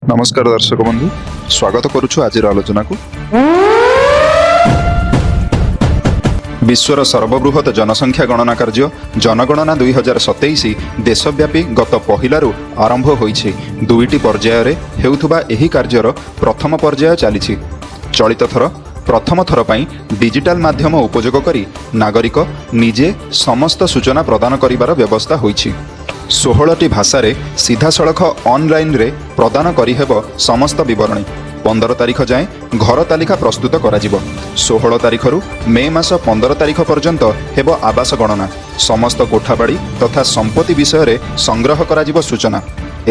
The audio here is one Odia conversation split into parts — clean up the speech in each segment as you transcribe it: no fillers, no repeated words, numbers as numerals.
ନମସ୍କାର ଦର୍ଶକ ବନ୍ଧୁ, ସ୍ୱାଗତ କରୁଛୁ ଆଜିର ଆଲୋଚନାକୁ। ବିଶ୍ୱର ସର୍ବବୃହତ ଜନସଂଖ୍ୟା ଗଣନା କାର୍ଯ୍ୟ ଜନଗଣନା 2027 ଦେଶବ୍ୟାପୀ ଗତ ପହିଲାରୁ ଆରମ୍ଭ ହୋଇଛି। ଦୁଇଟି ପର୍ଯ୍ୟାୟରେ ହେଉଥିବା ଏହି କାର୍ଯ୍ୟର ପ୍ରଥମ ପର୍ଯ୍ୟାୟ ଚାଲିଛି। ଚଳିତ ଥର ପ୍ରଥମ ଥର ପାଇଁ ଡିଜିଟାଲ ମାଧ୍ୟମ ଉପଯୋଗ କରି ନାଗରିକ ନିଜେ ସମସ୍ତ ସୂଚନା ପ୍ରଦାନ କରିବାର ବ୍ୟବସ୍ଥା ହୋଇଛି। 16ଟି ଭାଷାରେ ସିଧାସଳଖ ଅନଲାଇନରେ ପ୍ରଦାନ କରିହେବ ସମସ୍ତ ବିବରଣୀ। 15 ତାରିଖ ଯାଏଁ ଘର ତାଲିକା ପ୍ରସ୍ତୁତ କରାଯିବ। 16 ତାରିଖରୁ ମେ ମାସ 15 ତାରିଖ ପର୍ଯ୍ୟନ୍ତ ହେବ ଆବାସ ଗଣନା। ସମସ୍ତ କୋଠାବାଡ଼ି ତଥା ସମ୍ପତ୍ତି ବିଷୟରେ ସଂଗ୍ରହ କରାଯିବ ସୂଚନା।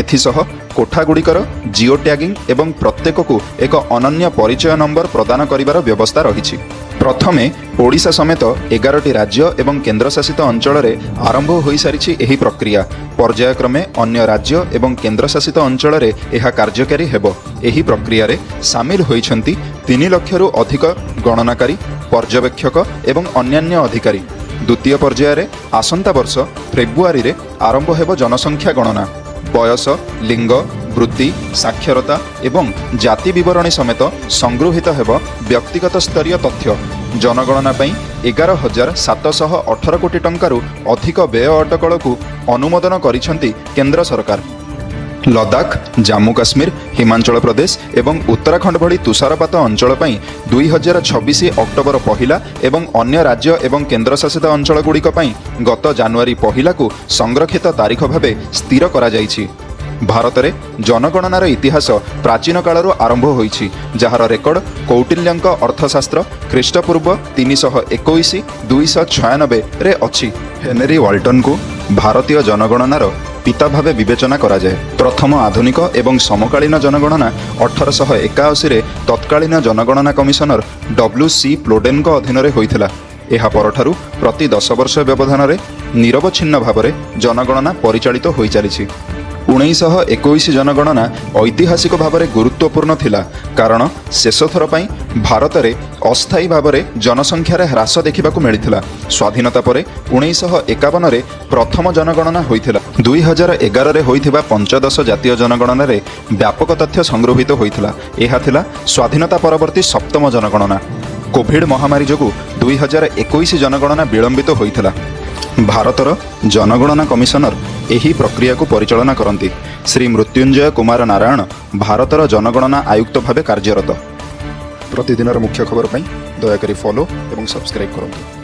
ଏଥିସହ କୋଠାଗୁଡ଼ିକର ଜିଓ ଟ୍ୟାଗିଂ ଏବଂ ପ୍ରତ୍ୟେକକୁ ଏକ ଅନନ୍ୟ ପରିଚୟ ନମ୍ବର ପ୍ରଦାନ କରିବାର ବ୍ୟବସ୍ଥା ରହିଛି। ପ୍ରଥମେ ଓଡ଼ିଶା ସମେତ 11ଟି ରାଜ୍ୟ ଏବଂ କେନ୍ଦ୍ରଶାସିତ ଅଞ୍ଚଳରେ ଆରମ୍ଭ ହୋଇସାରିଛି ଏହି ପ୍ରକ୍ରିୟା। ପର୍ଯ୍ୟାୟକ୍ରମେ ଅନ୍ୟ ରାଜ୍ୟ ଏବଂ କେନ୍ଦ୍ରଶାସିତ ଅଞ୍ଚଳରେ ଏହା କାର୍ଯ୍ୟକାରୀ ହେବ। ଏହି ପ୍ରକ୍ରିୟାରେ ସାମିଲ ହୋଇଛନ୍ତି 3 ଲକ୍ଷରୁ ଅଧିକ ଗଣନାକାରୀ, ପର୍ଯ୍ୟବେକ୍ଷକ ଏବଂ ଅନ୍ୟାନ୍ୟ ଅଧିକାରୀ। ଦ୍ୱିତୀୟ ପର୍ଯ୍ୟାୟରେ ଆସନ୍ତା ବର୍ଷ ଫେବୃଆରୀରେ ଆରମ୍ଭ ହେବ ଜନସଂଖ୍ୟା ଗଣନା। ବୟସ, ଲିଙ୍ଗ, ବୃତ୍ତି, ସାକ୍ଷରତା ଏବଂ ଜାତି ବିବରଣୀ ସମେତ ସଂଗୃହୀତ ହେବ ବ୍ୟକ୍ତିଗତ ସ୍ତରୀୟ ତଥ୍ୟ। ଜନଗଣନା ପାଇଁ 11,718 କୋଟି ଟଙ୍କାରୁ ଅଧିକ ବ୍ୟୟ ଅଟକଳକୁ ଅନୁମୋଦନ କରିଛନ୍ତି କେନ୍ଦ୍ର ସରକାର। ଲଦାଖ, ଜାମ୍ମୁ କାଶ୍ମୀର, ହିମାଚଳ ପ୍ରଦେଶ ଏବଂ ଉତ୍ତରାଖଣ୍ଡ ଭଳି ତୁଷାରପାତ ଅଞ୍ଚଳ ପାଇଁ 2026 ଅକ୍ଟୋବର 1 ଏବଂ ଅନ୍ୟ ରାଜ୍ୟ ଏବଂ କେନ୍ଦ୍ରଶାସିତ ଅଞ୍ଚଳଗୁଡ଼ିକ ପାଇଁ ଗତ ଜାନୁଆରୀ 1କୁ ସଂରକ୍ଷିତ ତାରିଖ ଭାବେ ସ୍ଥିର କରାଯାଇଛି। ଭାରତରେ ଜନଗଣନାର ଇତିହାସ ପ୍ରାଚୀନ କାଳରୁ ଆରମ୍ଭ ହୋଇଛି, ଯାହାର ରେକର୍ଡ କୌଟିଲ୍ୟଙ୍କ ଅର୍ଥଶାସ୍ତ୍ର, ଖ୍ରୀଷ୍ଟପୂର୍ବ 321, 296ରେ ଅଛି। ହେନେରୀ ୱାଲ୍ଟନଙ୍କୁ ଭାରତୀୟ ଜନଗଣନାର ପିତା ଭାବେ ବିବେଚନା କରାଯାଏ। ପ୍ରଥମ ଆଧୁନିକ ଏବଂ ସମକାଳୀନ ଜନଗଣନା 1881ରେ ତତ୍କାଳୀନ ଜନଗଣନା କମିଶନର ଡବ୍ଲ୍ୟୁ ସି ପ୍ଲୋଡେନଙ୍କ ଅଧୀନରେ ହୋଇଥିଲା। ଏହା ପରଠାରୁ ପ୍ରତି 10 ବର୍ଷ ବ୍ୟବଧାନରେ ନିରବଚ୍ଛିନ୍ନ ଭାବରେ ଜନଗଣନା ପରିଚାଳିତ ହୋଇଚାଲିଛି। 1921 ଜନଗଣନା ଐତିହାସିକ ଭାବରେ ଗୁରୁତ୍ୱପୂର୍ଣ୍ଣ ଥିଲା, କାରଣ ଶେଷଥର ପାଇଁ ଭାରତରେ ଅସ୍ଥାୟୀ ଭାବରେ ଜନସଂଖ୍ୟାରେ ହ୍ରାସ ଦେଖିବାକୁ ମିଳିଥିଲା। ସ୍ୱାଧୀନତା ପରେ 1951ରେ ପ୍ରଥମ ଜନଗଣନା ହୋଇଥିଲା। 2011ରେ ହୋଇଥିବା ପଞ୍ଚଦଶ ଜାତୀୟ ଜନଗଣନାରେ ବ୍ୟାପକ ତଥ୍ୟ ସଂଗୃହୀତ ହୋଇଥିଲା। ଏହା ଥିଲା ସ୍ୱାଧୀନତା ପରବର୍ତ୍ତୀ ସପ୍ତମ ଜନଗଣନା। କୋଭିଡ ମହାମାରୀ ଯୋଗୁଁ 2021 ଜନଗଣନା ବିଳମ୍ବିତ ହୋଇଥିଲା। ଭାରତର ଜନଗଣନା କମିଶନର ଏହି ପ୍ରକ୍ରିୟାକୁ ପରିଚାଳନା କରନ୍ତି। ଶ୍ରୀ ମୃତ୍ୟୁଞ୍ଜୟ କୁମାର ନାରାୟଣ ଭାରତର ଜନଗଣନା ଆୟୁକ୍ତ ଭାବେ କାର୍ଯ୍ୟରତ। ପ୍ରତିଦିନର ମୁଖ୍ୟ ଖବର ପାଇଁ ଦୟାକରି ଫଲୋ ଏବଂ ସବସ୍କ୍ରାଇବ୍ କରନ୍ତୁ।